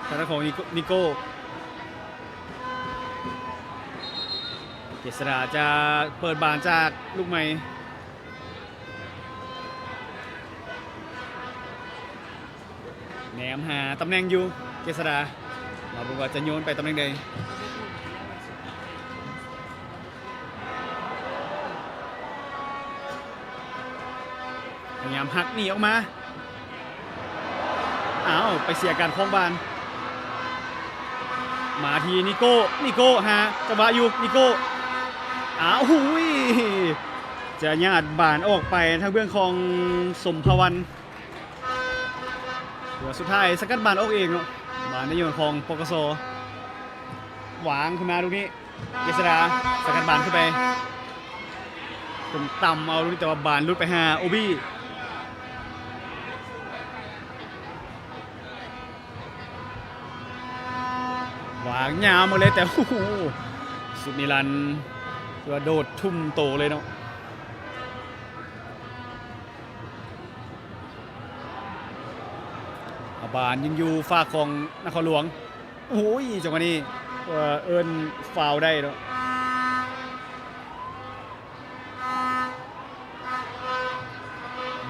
ທາງດ້ານຂອງນິໂກ ນິໂກ ເຈສດາຈະເປີດບານຈາກລູກໃໝ່ ແນມຫາຕຳແໜ່ງຢູ່ ເຈສດາ ມາເບິ່ງວ່າຈະໂຍນໄປຕຳແໜ່ງໃດ. ພະຍາຍາມຫັກໜີອອກມາ ອ້າວ ໄປເສຍການຄອງບານ ມາທີ່ນິໂກ້ ນິໂກ້ຫາຈັງຫວະຢູ່ ນິໂກ້ ອ້າວ ຫຸຍ ຈະຍາດບານອອກໄປທາງເບື້ອງຂອງສົມພະວັນ ແຕ່ວ່າສຸດທ້າຍສະກັດບານອອກເອງເນາະ ບານໄດ້ຢູ່ຂອງ ປກສ ວາງຂຶ້ນມາລູກນີ້ ເຈສດາສະກັດບານຂຶ້ນໄປ ເປັນຕຳເອົາລູກນີ້ ແຕ່ວ່າບານຫຼຸດໄປຫາໂອບີ ວາງຍາວມາເລີຍ ແຕ່ ໂອ້ໂຫ ສຸດນິລັນ ຖືວ່າໂດດທຸ່ມໂຕເລີຍເນາະ ເອົາບານຍິງຢູ່ຟາກຂອງນະຄອນຫຼວງ. ໂອ້ຍ ຈັງຫວະນີ້ ເອີ ເອີ້ນຟາວໄດ້ເນາະ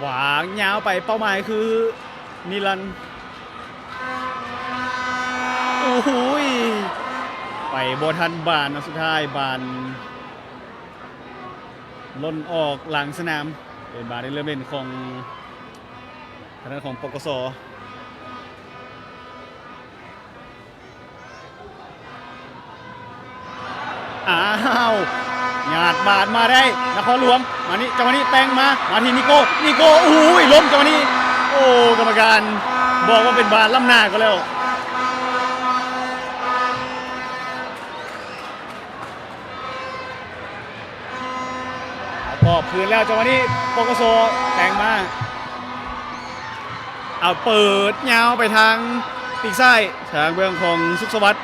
ວາງຍາວໄປ ເປົ້າໝາຍຄືນິລັນ ໂອ້ໂຫ ໄປບໍ່ທັນບານເນາະ ສຸດທ້າຍບານຫຼົ່ນອອກຫຼັງສະໜາມ ເປັນບານໄດ້ເລີ່ມເຫຼັ້ນຂອງ ທາງດ້ານຂອງ ປກສ. ອ້າວ ຍາດບານມາໄດ້ ນະຄອນຫຼວງ ມານີ້ ຈັງຫວະນີ້ແຕ່ງມາ ມາທີ່ນິໂກ້ ນິໂກ້ ໂອ້ຍ ລົ້ມຈັງຫວະນີ້ ໂອ້ ກຳມະການບອກວ່າເປັນບານລ້ຳໜ້າກໍແລ້ວ ເອົາຕອບຄືນແລ້ວ ຈັງຫວະນີ້ ປກສ ແຕ່ງມາ ເອົາເປີດຍາວໄປທາງປີກຊ້າຍ ທາງເບື້ອງຂອງສຸກສະຫວັດ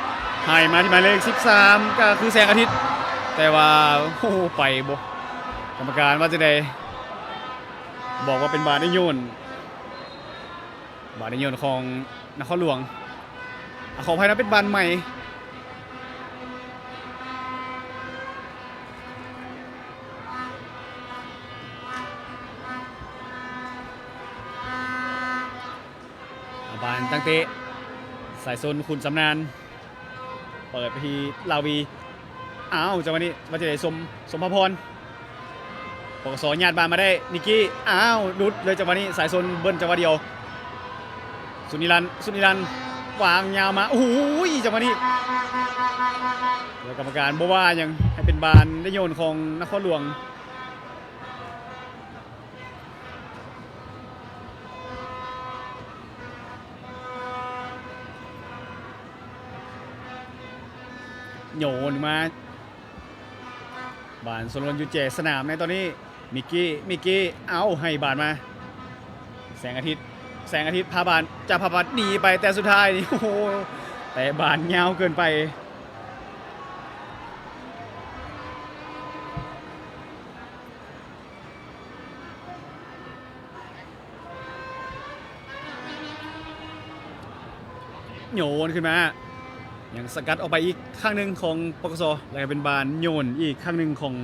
ໃຫ້ມາທີ່ໝາຍເລກສິບສາມ ກໍຄືແສງອາທິດ ແຕ່ວ່າ ໂອ້ ໄປບໍ່ ກຳມະການວ່າຈັ່ງໃດ ບອກວ່າເປັນບານໄດ້ໂຍນ ບານໄດ້ໂຍນຂອງນະຄອນຫຼວງ ອາ ຂໍອະໄພນະ ເປັນບານໃໝ່ ອາ ບານຕັ້ງເຕະ ສາຍຊົນ ຂຸນຊຳນານ ເປີດໄປທີ່ລາວີ ອ້າວ ຈັງຫວະນີ້ວ່າຈະໄດ້ສົມ ສົມພະພອນ ປກສ ຍາດບານມາໄດ້ ນິກກີ້ ອ້າວ ຫຼຸດເລີຍ ຈັງຫວະນີ້ ສາຍຊົນເບິ່ນຈັງຫວະດຽວ ສຸນິລັນ ສຸນິລັນ ວາງຍາວມາ ໂອ້ໂຫ ຈັງຫວະນີ້ ແລ້ວກຳມະການບໍ່ວ່າຫຍັງ ໃຫ້ເປັນບານໄດ້ໂຍນຂອງນະຄອນຫຼວງ. ໂຍນມາ ບານສົນລວນຢູ່ແຈສະໜາມໃນຕອນນີ້ ມິກກີ້ ມິກກີ້ ເອົາ ໃຫ້ບານມາ ແສງອາທິດ ແສງອາທິດ ພາບານ ຈະພາບານໜີໄປ ແຕ່ສຸດທ້າຍນີ້ ໂອ້ໂຫ ແຕະບານຍາວເກີນໄປ. ໂຍນຂຶ້ນມາ ຍັງສະກັດອອກໄປອີກຄັ້ງໜຶ່ງຂອງ ປກສ ແລະ ເປັນບານໂຍນອີກຄັ້ງໜຶ່ງຂອງ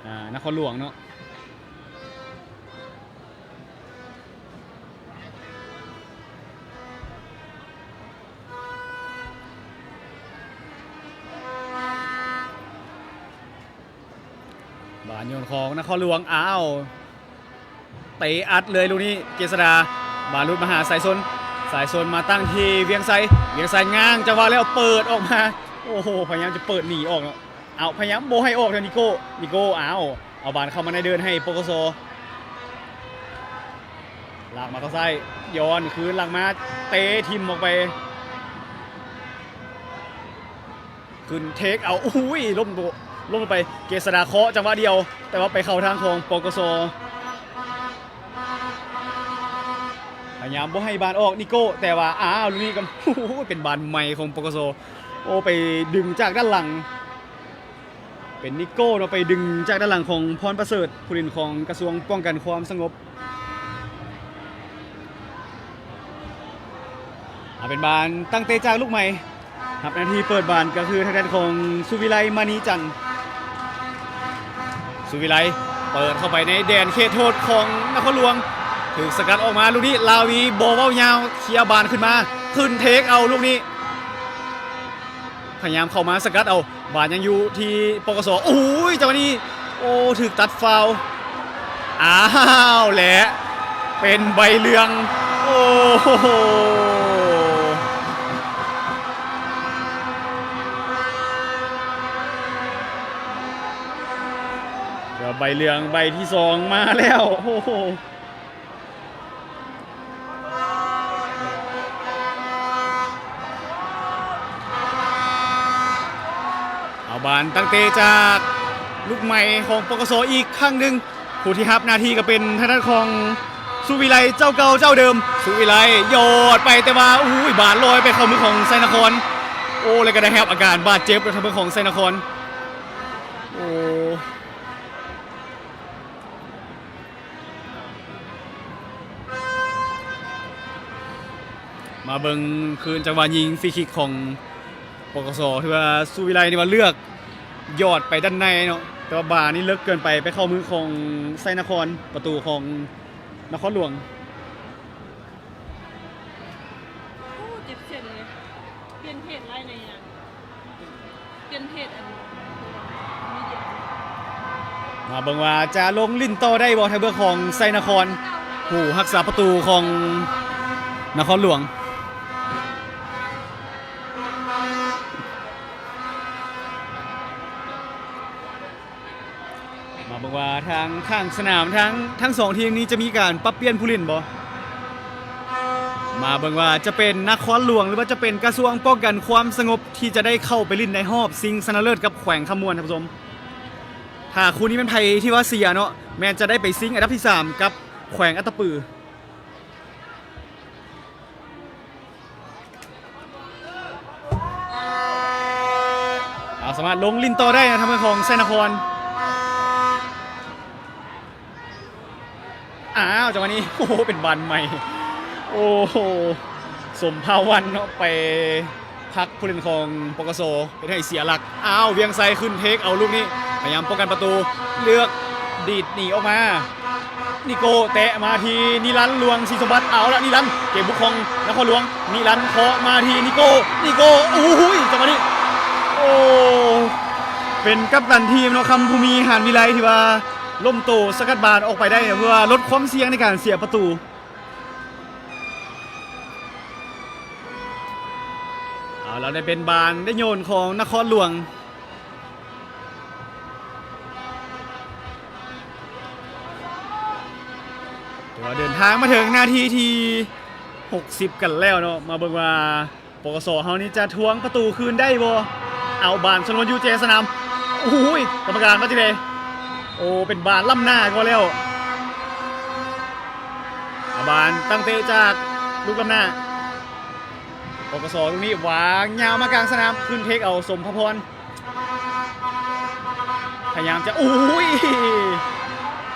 ອາ ນະຄອນຫຼວງເນາະ. ບານໂຍນຂອງນະຄອນຫຼວງ ອ້າວ ເຕະອັດເລີຍລູກນີ້ ເຈສະດາ ບານຫຼຸດມາຫາສາຍຊົນ ສາຍຊົນມາຕັ້ງທີ່ວຽງໄຊ ວຽງໄຊງາງ ຈັງຫວະແລ້ວເປີດອອກມາ ໂອ້ໂຫ ພະຍາຍາມຈະເປີດໜີອອກເນາະ ເອົາ ພະຍາຍາມບໍ່ໃຫ້ອອກເທື່ອ ນິໂກ້ ນິໂກ້ ອ້າວ ເອົາບານເຂົ້າມາໃນເດີ່ນໃຫ້ ປກສ ລາກມາເຂົ້າຊ້າຍ ຍ້ອນຄືນຫຼັງມາ ເຕະຖິ້ມອອກໄປ ຂຶ້ນເທກເອົາ ໂອ້ຍ ລົ້ມໂຕ ລົ້ມລົງໄປ ເຈສະດາເຄາະຈັງຫວະດຽວ ແຕ່ວ່າໄປເຂົ້າທາງຂອງ ປກສ ພະຍາຍາມບໍ່ໃຫ້ບານອອກ ນິໂກ້ ແຕ່ວ່າ ອ້າວ ລູກນີ້ກໍ ໂອ້ໂຫ ເປັນບານໃໝ່ຂອງ ປກສ ໂອ້ ໄປດຶງຈາກດ້ານຫຼັງ ເປັນນິໂກ້ເນາະ ໄປດຶງຈາກດ້ານຫຼັງຂອງ ພອນປະເສີດ ຜູ້ຫຼິ້ນຂອງກະຊວງປ້ອງກັນຄວາມສະຫງົບ. ເ ເປັນບານຕັ້ງເຕະຈາກລູກໃໝ່ ຮັບໜ້າທີ່ເປີດບານກໍຄືທາງດ້ານຂອງສຸວິໄລ ມະນີຈັນ. ສຸວິໄລເປີດເຂົ້າໄປໃນແດນເຂດໂທດຂອງນະຄອນຫຼວງ ຖືກສະກັດອອກມາລູກນີ້ ລາວີບໍ່ເວົ້າຍາວ ເຄຍບານຂຶ້ນມາ ຂຶ້ນເທກເອົາລູກນີ້ ພະຍາຍາມເຂົ້າມາສະກັດເອົາ ບານຍັງຢູ່ທີ່ ປກສ. ໂອ້ຍ ຈັງຫວະນີ້ ໂອ້ ຖືກຕັດຟາວ. ອ້າວ ແລະ ເປັນໃບເຫຼືອງ. ໂອ້ໂຫ ໃບເຫຼືອງໃບທີສອງມາແລ້ວ. ໂອ້ໂຫ ເອົາບານຕັ້ງເຕະຈາກລູກໃໝ່ຂອງ ປກສ ອີກຄັ້ງໜຶ່ງ. ຜູ້ທີ່ຮັບໜ້າທີ່ກໍເປັນທາງດ້ານຂອງສຸວິໄລ ເຈົ້າເກົ່າເຈົ້າເດີມ. ສຸວິໄລຢອດໄປ ແຕ່ວ່າ ໂອ້ຍ ບານລອຍໄປເຂົ້າມືຂອງໄຊນະຄອນ. ໂອ້ ແລ້ວກໍໄດ້ຮັບອາການບາດເຈັບທາງເບິ່ງຂອງໄຊນະຄອນ. ໂອ້ ມາເບິ່ງຄືນຈັງຫວະຍິງຟຣີຄິກຂອງ ປກສ ທີ່ວ່າສຸວິໄລນີ້ວ່າເລືອກຢອດໄປດ້ານໃນເນາະ ແຕ່ວ່າບານນີ້ເລິກເກີນໄປ ໄປເຂົ້າມືຂອງໄຊນະຄອນ ປະຕູຂອງນະຄອນຫຼວງ. ໂອ້ ເຈັບເສັ້ນເລີຍ ປ່ຽນເພຈໄລໃນຫຍັງ ປ່ຽນເພຈອັນ ມາເບິ່ງວ່າຈະລົງຫຼິ້ນຕໍ່ໄດ້ບໍ່ ທາງເບື້ອງຂອງໄຊນະຄອນ ຜູ້ຮັກສາປະຕູຂອງນະຄອນຫຼວງ. ມາເບິ່ງວ່າທາງຂ້າງສະໜາມ ທາງ ທັງສອງທີມນີ້ຈະມີການປັບປ່ຽນຜູ້ຫຼິ້ນບໍ່? ມາເບິ່ງວ່າຈະເປັນນະຄອນຫຼວງ ຫຼືວ່າຈະເປັນກະຊວງປ້ອງກັນຄວາມສະຫງົບ ທີ່ຈະໄດ້ເຂົ້າໄປຫຼິ້ນໃນຮອບຊິງຊະນະເລີດກັບແຂວງຄຳມ່ວນ ທ່ານຜູ້ຊົມ. ຖ້າຄູ່ນີ້ແມ່ນໃຜທີ່ວ່າເສຍເນາະ ແມ່ນຈະໄດ້ໄປຊິງອັນດັບທີສາມກັບແຂວງອັດຕະປື. ເອົາ ສາມາດລົງຫຼິ້ນຕໍ່ໄດ້ນະ ທາງເມືອງຂອງໄຊນະຄອນ. ອ້າວ ຈັງຫວະນີ້ ໂອ້ໂຫ ເປັນບານໃໝ່ ໂອ້ໂຫ ສົມພາວັນເນາະ ໄປ ພັກຜູ້ຫຼິ້ນຂອງ ປກສ ເຮັດໃຫ້ເສຍຫຼັກ. ອ້າວ ວຽງໄຊຂຶ້ນເທກເອົາລູກນີ້ ພະຍາຍາມປ້ອງກັນປະຕູ ເລືອກດີດໜີອອກມາ ນິໂກ້ແຕະມາທີ່ນິລັນ ລວງສີສົມບັດ. ເອົາລະ ນິລັນ ເກມບຸກຂອງນະຄອນຫຼວງ ນິລັນເຄາະມາທີ່ນິໂກ້ ນິໂກ້ ໂອ້ຍ ຈັງຫວະນີ້ ໂອ້ ເປັນກັບຕັນທີມເນາະ ຄຳພູມີ ຫານວິໄລ ທີ່ວ່າລົ້ມໂຕສະກັດບານອອກໄປໄດ້ ເພື່ອລົດຄວາມສ່ຽງໃນການເສຍປະຕູ. ເອົາລະ ໄດ້ເປັນບານໄດ້ໂຍນຂອງນະຄອນຫຼວງ ແຕ່ວ່າເດີນທາງມາເຖິງນາທີທີຫົກສິບກັນແລ້ວເນາະ ມາເບິ່ງວ່າ ປກສ ເຮົານີ້ຈະທວງປະຕູຄືນໄດ້ບໍ່? ເອົາ ບານຊົນລະມະຍຸແຈສະໜາມ ໂອ້ໂຫ ກຳມະການວ່າຈັ່ງໃດ? ໂອ້ ເປັນບານລ້ຳໜ້າກໍແລ້ວ ເອົາ ບານຕັ້ງເຕະຈາກລູກລ້ຳໜ້າ ປກສ ລູກນີ້ວາງຍາວມາກາງສະໜາມ ຂຶ້ນເທກເອົາ ສົມພະພອນ ພະຍາຍາມຈະ ໂອ້ຍ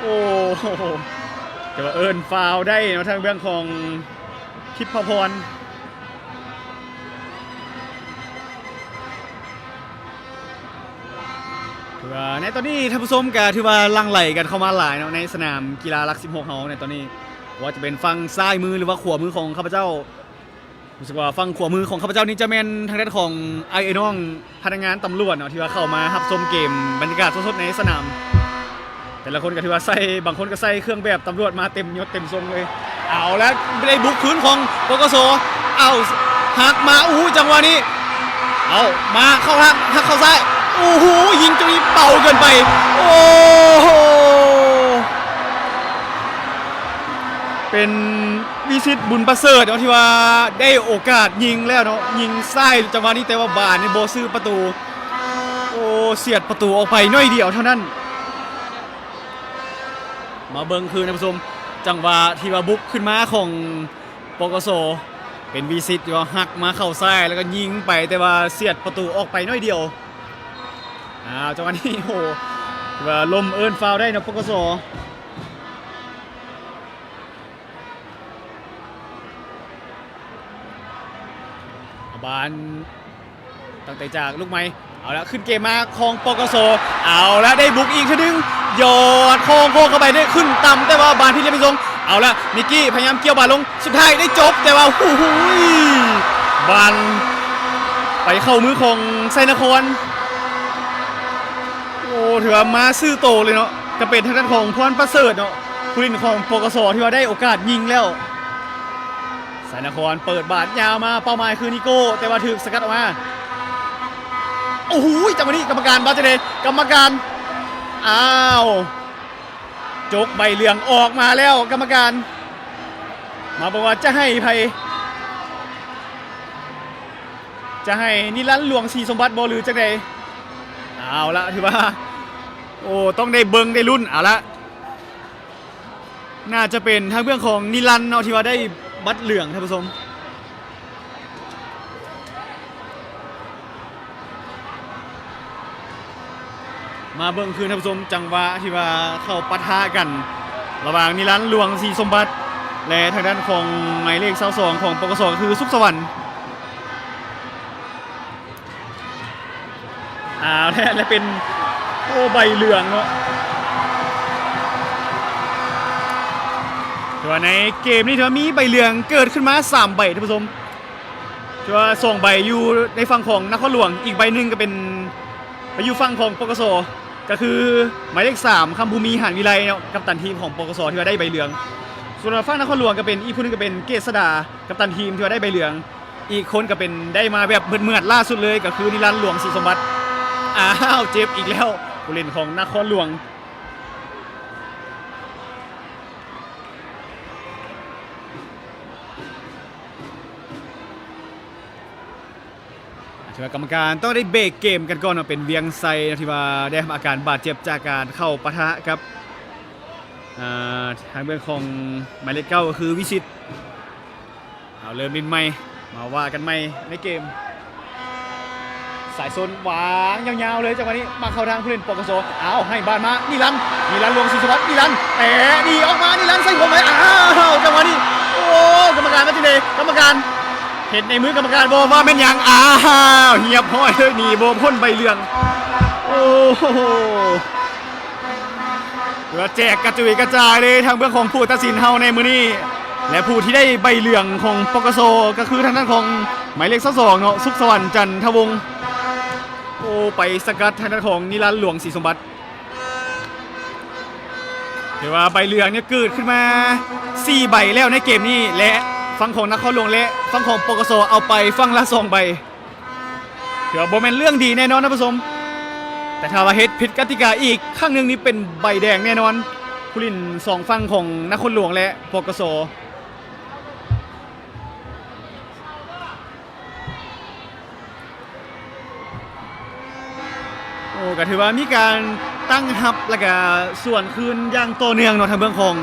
ໂອ້ ແຕ່ວ່າເອີ້ນຟາວໄດ້ເນາະ ທາງເບື້ອງຂອງທິບພະພອນ. ຖືວ່າໃນຕອນນີ້ທ່ານຜູ້ຊົມກໍຖືວ່າຫຼັ່ງໄຫຼກັນເຂົ້າມາຫຼາຍເນາະ ໃນສະໜາມກິລາຫຼັກສິບຫົກເຮົາໃນຕອນນີ້ ບໍ່ວ່າຈະເປັນຝັ່ງຊ້າຍມື ຫຼືວ່າຂວາມືຂອງຂ້າພະເຈົ້າ ຮູ້ສຶກວ່າຝັ່ງຂວາມືຂອງຂ້າພະເຈົ້ານີ້ຈະແມ່ນທາງດ້ານຂອງອ້າຍເອື້ອຍນ້ອງພະນັກງານຕຳຫຼວດເນາະ ທີ່ວ່າເຂົ້າມາຮັບຊົມເກມບັນຍາກາດສົດໆໃນສະໜາມ. ແຕ່ລະຄົນກໍຖືວ່າໃສ່ ບາງຄົນກໍໃສ່ເຄື່ອງແບບຕຳຫຼວດມາເຕັມຍົດເຕັມຊົງເລີຍ. ເອົາລະ ໄດ້ບຸກຄືນຂອງ ປກສ ເອົາ ຫັກມາ ໂອ້ໂຫ ຈັງຫວະນີ້ ເອົາ ມາເຂົ້າທາງ ຫັກເຂົ້າຊ້າຍ ໂອ້ໂຫ ຍິງຈັງຫວະນີ້ເບົາເກີນໄປ ໂອ້ໂຫ ເປັນ ວິສິດ ບຸນປະເສີດເນາະ ທີ່ວ່າໄດ້ໂອກາດຍິງແລ້ວເນາະ ຍິງຊ້າຍຈັງຫວະນີ້ ແຕ່ວ່າບານນີ້ບໍ່ຊື່ປະຕູ ໂອ້ ສຽດປະຕູອອກໄປໜ້ອຍດຽວເທົ່ານັ້ນ. ມາເບິ່ງຄືນທ່ານຜູ້ຊົມ ຈັງຫວະທີ່ວ່າບຸກຂຶ້ນມາຂອງ ປກສ ເປັນ ວິສິດ ທີ່ວ່າຫັກມາເຂົ້າຊ້າຍ ແລ້ວກໍຍິງໄປ ແຕ່ວ່າສຽດປະຕູອອກໄປໜ້ອຍດຽວ. ອ້າວ ຈັງຫວະນີ້ ໂອ້ ຖືວ່າລົ້ມເອີ້ນຟາວໄດ້ເນາະ ປກສ. ເ ບານ ຕັ້ງແຕ່ຈາກລູກໃໝ່ ເອົາລະ ຂຶ້ນເກມມາຂອງ ປກສ ເອົາລະ ໄດ້ບຸກອີກເທື່ອໜຶ່ງ ຢອດໂຄ້ງໆເຂົ້າໄປ ໄດ້ຂຶ້ນຕ່ຳ ແຕ່ວ່າບານຜິດລະເບຍສົງ ເອົາລະ ນິກກີ້ພະຍາຍາມກ່ຽວບານລົງ ສຸດທ້າຍໄດ້ຈົບ ແຕ່ວ່າ ໂອ້ໂຫ ບານໄປເຂົ້າມືຂອງໄຊນະຄອນ. ໂອ້ ຖືວ່າມາຊື່ໂຕເລີຍເນາະ ກະເປັນທາງດ້ານຂອງພອນປະເສີດເນາະ ຜູ້ຫຼິ້ນຂອງ ປກສ ທີ່ວ່າໄດ້ໂອກາດຍິງແລ້ວ. ໄຊນະຄອນເປີດບາດຍາວມາ ເປົ້າໝາຍຄືນິໂກ້ ແຕ່ວ່າຖືກສະກັດອອກມາ. ໂອ້ໂຫ ຈັງຫວະນີ້ກຳມະການວ່າຈັ່ງໃດ? ກຳມະການ ອ້າວ ຈົກໃບເຫຼືອງອອກມາແລ້ວ ກຳມະການ. ມາເບິ່ງວ່າຈະໃຫ້ໃຜ? ຈະໃຫ້ນິລັນ ຫຼວງສີສົມບັດບໍ່ ຫຼື ຈັ່ງໃດ? ເອົາລະ ຖືວ່າ ໂອ້ ຕ້ອງໄດ້ເບິ່ງໄດ້ລຸ້ນ ເອົາລະ. ໜ້າຈະເປັນທາງເບື້ອງຂອງນິລັນເນາະ ທີ່ວ່າໄດ້ບັດເຫຼືອງ ທ່ານຜູ້ຊົມ. ມາເບິ່ງຄືນ ທ່ານຜູ້ຊົມ ຈັງຫວະທີ່ວ່າເຂົ້າປະທະກັນ ລະຫວ່າງນິລັນ ຫຼວງສີສົມບັດ ແລະ ທາງດ້ານຂອງໝາຍເລກຊາວສອງຂອງ ປກສ ກໍຄື ສຸກສະຫວັນ. ອ້າວ ແທ້ ແລະ ເປັນ ໂອ້ ໃບເຫຼືອງເນາະ. ຖືວ່າໃນເກມນີ້ຖືວ່າມີໃບເຫຼືອງເກີດຂຶ້ນມາສາມໃບ ທ່ານຜູ້ຊົມ. ຖືວ່າສອງໃບຢູ່ໃນຝັ່ງຂອງນະຄອນຫຼວງ ອີກໃບໜຶ່ງກໍເປັນ ໄປຢູ່ຝັ່ງຂອງ ປກສ ກໍຄືໝາຍເລກສາມ ຄຳພູມີ ຫານວິໄລເນາະ ກັບຕັນທີມຂອງ ປກສ ທີ່ວ່າໄດ້ໃບເຫຼືອງ. ສ່ວນຝັ່ງນະຄອນຫຼວງກໍເປັນ ອີກຜູ້ໜຶ່ງກໍເປັນເກດສະດາ ກັບຕັນທີມທີ່ວ່າໄດ້ໃບເຫຼືອງ. ອີກຄົນກໍເປັນໄດ້ມາແບບເໝືອດໆ ລ່າສຸດເລີຍ ກໍຄືນິລັນ ຫຼວງສີສົມບັດ. ອ້າວ ເຈັບອີກແລ້ວ ຜູ້ຫຼິ້ນຂອງນະຄອນຫຼວງ. ຖືວ່າກຳມະການຕ້ອງໄດ້ເບຣກເກມກັນກ່ອນເນາະ ເປັນວຽງໄຊເນາະ ທີ່ວ່າໄດ້ຮັບອາການບາດເຈັບຈາກການເຂົ້າປະທະກັບ ເອີ ທາງເບື້ອງຂອງໝາຍເລກເກົ້າ ກໍຄື ວິສິດ. ເອົາ ເລີ່ມຫຼິ້ນໃໝ່ ມາວ່າກັນໃໝ່ໃນເກມ. ສາຍຊົນວາງຍາວໆເລີຍ ຈັງຫວະນີ້ມາເຂົ້າທາງຜູ້ຫຼິ້ນ ປກສ. ເອົາ ໃຫ້ບານມາ ນິລັນ ນິລັນ ຫຼວງສີສົມບັດ ນິລັນ ແຕະດີອອກມາ ນິລັນໃສ່ຫົວໄວ້. ອ້າວ ຈັງຫວະນີ້ ໂອ້ ກຳມະການວ່າຈັ່ງໃດ? ກຳມະການເຫັນໃນມືກຳມະການບໍ່ວ່າແມ່ນຫຍັງ? ອ້າວ ຮຽບຮ້ອຍເລີຍ ໜີບໍ່ພົ້ນໃບເຫຼືອງ. ໂອ້ໂຫ ຖືວ່າແຈກກະຈຸຍກະຈາຍເລີຍ ທາງເບື້ອງຂອງຜູ້ຕັດສິນເຮົາໃນມື້ນີ້ ແລະ ຜູ້ທີ່ໄດ້ໃບເຫຼືອງຂອງ ປກສ ກໍຄືທາງດ້ານຂອງໝາຍເລກຊາວສອງເນາະ ສຸກສະຫວັນ ຈັນທະວົງ. ໂອ້ ໄປສະກັດທາງດ້ານຂອງນິລັນ ຫຼວງສີສົມບັດ. ຖືວ່າໃບເຫຼືອງນີ້ເກີດຂຶ້ນມາສີ່ໃບແລ້ວໃນເກມນີ້ ແລະ ຝັ່ງຂອງນະຄອນຫຼວງ ແລະ ຝັ່ງຂອງ ປກສ ເອົາໄປຝັ່ງລະສອງໃບ. ຖືວ່າບໍ່ແມ່ນເລື່ອງດີແນ່ນອນ ທ່ານຜູ້ຊົມ. ແຕ່ຖ້າວ່າເຮັດຜິດກະຕິກາອີກຄັ້ງໜຶ່ງນີ້ເປັນໃບແດງແນ່ນອນ ຜູ້ຫຼິ້ນສອງຝັ່ງຂອງນະຄອນຫຼວງ ແລະ ປກສ. ໂອ້ ກໍຖືວ່າມີການຕັ້ງຮັບ ແລ້ວກະສວນຄືນຢ່າງຕໍ່ເນື່ອງເນາະ ທາງເບື້ອງຂອງ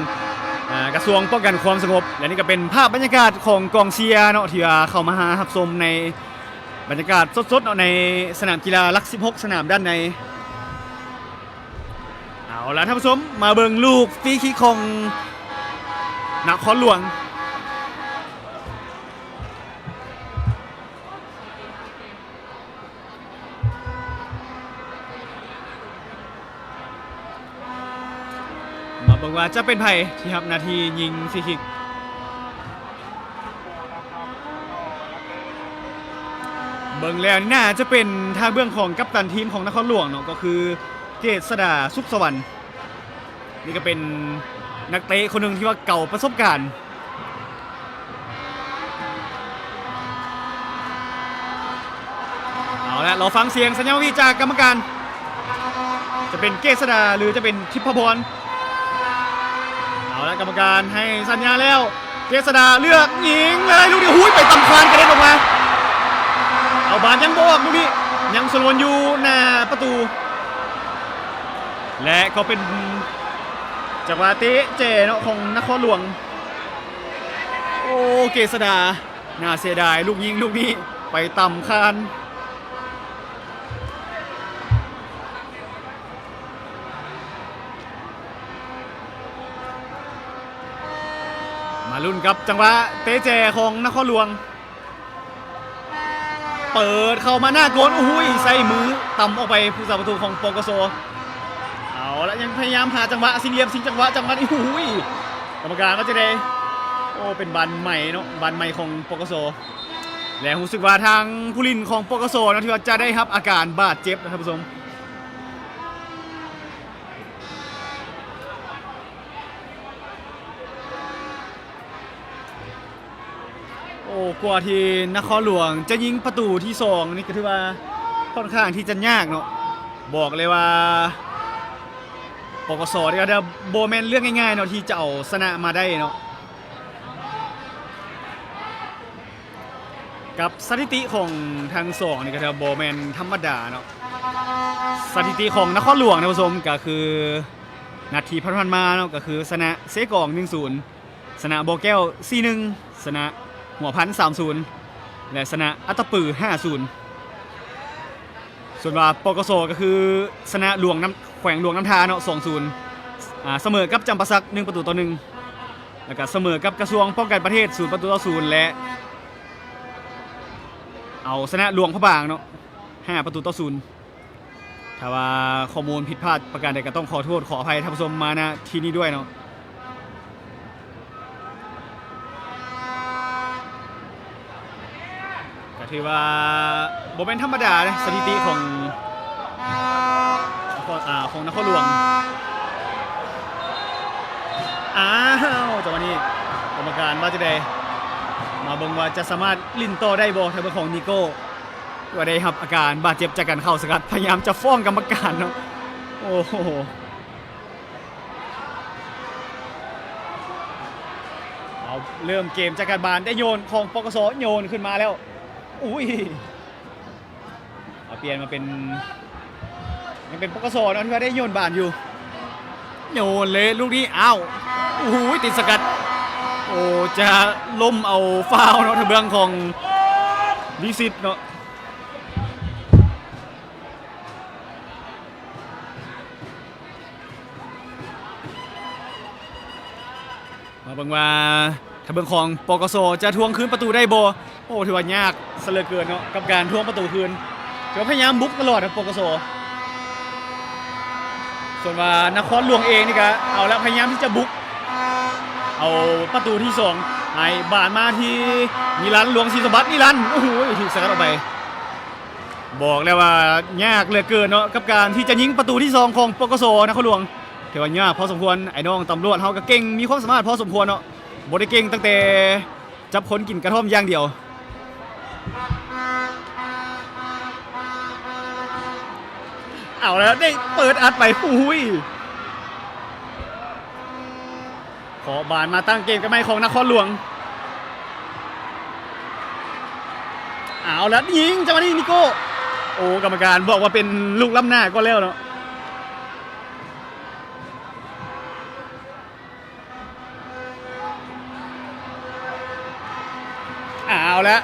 ອາ ກະຊວງປ້ອງກັນຄວາມສະຫງົບ. ແລະ ນີ້ກໍເປັນພາບບັນຍາກາດຂອງກອງເຊຍເນາະ ທີ່ວ່າເຂົ້າມາຫາຮັບຊົມໃນ ບັນຍາກາດສົດໆເນາະ ໃນສະໜາມກິລາຫຼັກສິບຫົກ ສະໜາມດ້ານໃນ. ເອົາລະທ່ານຜູ້ຊົມ ມາເບິ່ງລູກຟຣີຄິກຂອງນະຄອນຫຼວງ. ມາເບິ່ງວ່າຈະເປັນໃຜທີ່ຮັບໜ້າທີ່ຍິງຟຣີຄິກ. ເບິ່ງແລ້ວນີ້ໜ້າຈະເປັນທາງເບື້ອງຂອງກັບຕັນທີມຂອງນະຄອນຫຼວງເນາະ ກໍຄືເກດສະດາ ສຸກສະຫວັນ. ນີ້ກໍເປັນນັກເຕະຄົນໜຶ່ງທີ່ວ່າເກົ່າປະສົບການ. ເອົາລະ ລໍຟັງສຽງສັນຍານວິທຍຸຈາກກຳມະການ ຈະເປັນເກດສະດາ ຫຼື ຈະເປັນທິບພະພອນ. ເອົາລະ ກຳມະການໃຫ້ສັນຍານແລ້ວ ເກດສະດາເລືອກຍິງເລີຍ ລູກນີ້ ຫູຍ ໄປຕຳຄານກະເດັນອອກມາ. ເອົາ ບານຍັງບໍ່ອອກ ລູກນີ້ ຍັງສະຫຼວນຢູ່ໜ້າປະຕູ ແລະ ກໍເປັນຈັງຫວະເຕະແຈເນາະ ຂອງນະຄອນຫຼວງ. ໂອ້ ເກດສະດາ ໜ້າເສຍດາຍ ລູກຍິງລູກນີ້ໄປຕຳຄານ. ມາລຸ້ນກັບຈັງຫວະເຕະແຈຂອງນະຄອນຫຼວງ. ເປີດເຂົ້າມາໜ້າໂກນ ໂອ້ໂຫ ໃສ່ມືຕຳອອກໄປຜູ້ສາປະຕູຂອງ ປກສ. ເອົາລະ ຍັງພະຍາຍາມຫາຈັງຫວະ ຊິງຫຼ່ຽມ ຊິງຈັງຫວະ ຈັງຫວະນີ້ ໂອ້ໂຫ ກຳມະການວ່າຈັ່ງໃດ? ໂອ້ ເປັນບານໃໝ່ເນາະ ບານໃໝ່ຂອງ ປກສ ແລະ ຮູ້ສຶກວ່າທາງຜູ້ຫຼິ້ນຂອງ ປກສ ເນາະ ທີ່ວ່າຈະໄດ້ຮັບອາການບາດເຈັບນະທ່ານຜູ້ຊົມ. ໂອ້ ກວ່າທີ່ນະຄອນຫຼວງຈະຍິງປະຕູທີສອງນີ້ ກໍຖືວ່າຂ້ອນຂ້າງທີ່ຈະຍາກເນາະ. ບອກເລີຍວ່າ ປກສ ນີ້ກໍບໍ່ແມ່ນເລື່ອງງ່າຍໆເນາະ ທີ່ຈະເອົາຊະນະມາໄດ້ເນາະ. ກັບສະຖິຕິຂອງທັງສອງນີ້ກໍຖືວ່າບໍ່ແມ່ນທຳມະດາເນາະ. ສະຖິຕິຂອງນະຄອນຫຼວງທ່ານຜູ້ຊົມ ກໍຄືນັດທີ່ຜ່ານໆມາເນາະ ກໍຄືຊະນະເຊກອງ ໜຶ່ງສູນ, ຊະນະບໍ່ແກ້ວ ສີ່ໜຶ່ງ, ຊະນະຫົວພັນ ສາມສູນ ແລະ ຊະນະອັດຕະປື ຫ້າສູນ. ສ່ວນວ່າ ປກສ ກໍຄືຊະນະຫຼວງນ້ຳ ແຂວງຫຼວງນ້ຳທາເນາະ ສອງສູນ, ອາ ສະເໝີກັບຈຳປາສັກ ໜຶ່ງປະຕູຕໍ່ໜຶ່ງ ແລ້ວກໍສະເໝີກັບກະຊວງປ້ອງກັນປະເທດ ສູນປະຕູຕໍ່ສູນ ແລະ ເອົາຊະນະຫຼວງພະບາງເນາະ ຫ້າປະຕູຕໍ່ສູນ. ຖ້າວ່າຂໍ້ມູນຜິດພາດປະການໃດ ກໍຕ້ອງຂໍໂທດຂໍອະໄພທ່ານຜູ້ຊົມມາ ນະ ທີ່ນີ້ດ້ວຍເນາະ. ກໍຖືວ່າບໍ່ແມ່ນທຳມະດາເດ້ ສະຖິຕິຂອງ ຂອງ ອາ ຂອງນະຄອນຫຼວງ. ອ້າວ ຈັງຫວະນີ້ກຳມະການວ່າຈັ່ງໃດ? ມາເບິ່ງວ່າຈະສາມາດຫຼິ້ນຕໍ່ໄດ້ບໍ່? ທາງເບິ່ງຂອງນິໂກ້ ວ່າໄດ້ຮັບອາການບາດເຈັບຈາກການເຂົ້າສະກັດ ພະຍາຍາມຈະຟ້ອງກຳມະການເນາະ. ໂອ້ໂຫ ເອົາ ເລີ່ມເກມຈາກການບານ ໄດ້ໂຍນຂອງ ປກສ ໂຍນຂຶ້ນມາແລ້ວ. ອຸ້ຍ ເອົາ ປ່ຽນມາເປັນ ຍັງເປັນ ປກສ ເນາະ ທີ່ວ່າໄດ້ໂຍນບານຢູ່. ໂຍນເລີຍລູກນີ້ ອ້າວ ໂອ້ໂຫ ຕິດສະກັດ. ໂອ້ ຈະລົ້ມເອົາຟາວເນາະ ທາງເບື້ອງຂອງວິສິດເນາະ. ມາເບິ່ງວ່າ ທາງເບື້ອງຂອງ ປກສ ຈະທວງຄືນປະຕູໄດ້ບໍ່? ໂອ້ ຖືວ່າຍາກຊະເຫຼືອເກີນເນາະ ກັບການທວງປະຕູຄືນ. ຖືວ່າພະຍາຍາມບຸກຕະຫຼອດນະ ປກສ. ສ່ວນວ່ານະຄອນຫຼວງເອງນີ້ກະເອົາລະ ພະຍາຍາມທີ່ຈະບຸກເອົາປະຕູທີສອງ ໃຫ້ບານມາທີ່ນິລັນ ຫຼວງສີສົມບັດ. ນິລັນ ໂອ້ໂຫ ຖືກສະກັດອອກໄປ. ບອກແລ້ວວ່າຍາກເຫຼືອເກີນເນາະ ກັບການທີ່ຈະຍິງປະຕູທີສອງຂອງ ປກສ ນະຄອນຫຼວງ. ຖືວ່າຍາກພໍສົມຄວນ. ໄອ້ນ້ອງຕຳຫຼວດເຮົາກໍເກັ່ງ ມີຄວາມສາມາດພໍສົມຄວນເນາະ ບໍ່ໄດ້ເກັ່ງຕັ້ງແຕ່ຈັບຄົນກິນກະທ່ອມຢ່າງດຽວ. ເອົາແລ້ວ ໄດ້ເປີດອັດໄປ ໂອ້ໂຫ ຂໍບານມາຕັ້ງເກມກັນໃໝ່ຂອງນະຄອນຫຼວງ. ເອົາລະ ຍິງ ຈັງຫວະນີ້ ນິໂກ້ ໂອ້ ກຳມະການບອກວ່າເປັນລູກລ້ຳໜ້າກ່ອນແລ້ວເນາະ. ເອົາລະ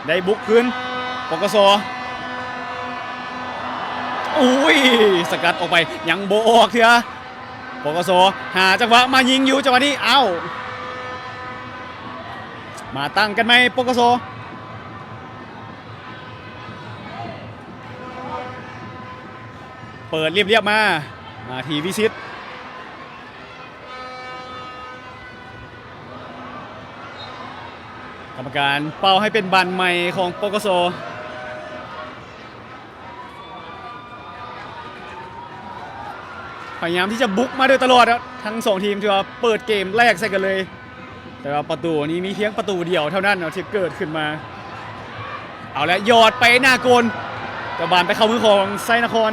ໄດ້ບຸກຄືນ ປກສ. ໂອ້ຍ ສະກັດອອກໄປ ຍັງບໍ່ອອກເທື່ອ. ປກສ ຫາຈັງຫວະມາຍິງຢູ່ ຈັງຫວະນີ້ ເອົ້າ ມາຕັ້ງກັນໃໝ່ ປກສ ເປີດລຽບໆມາ ມາທີ່ວິສິດ. ກຳມະການເປົ່າໃຫ້ເປັນບານໃໝ່ຂອງ ປກສ ພະຍາຍາມທີ່ຈະບຸກມາໂດຍຕະຫຼອດ. ທັງສອງທີມຖືວ່າເປີດເກມແລກໃສ່ກັນເລີຍ ແຕ່ວ່າປະຕູນີ້ມີພຽງປະຕູດຽວເທົ່ານັ້ນເນາະທີ່ເກີດຂຶ້ນມາ. ເອົາແລ້ວ ຢອດໄປໜ້າໂກນ ແຕ່ບານໄປເຂົ້າມືຂອງໄຊນະຄອນ.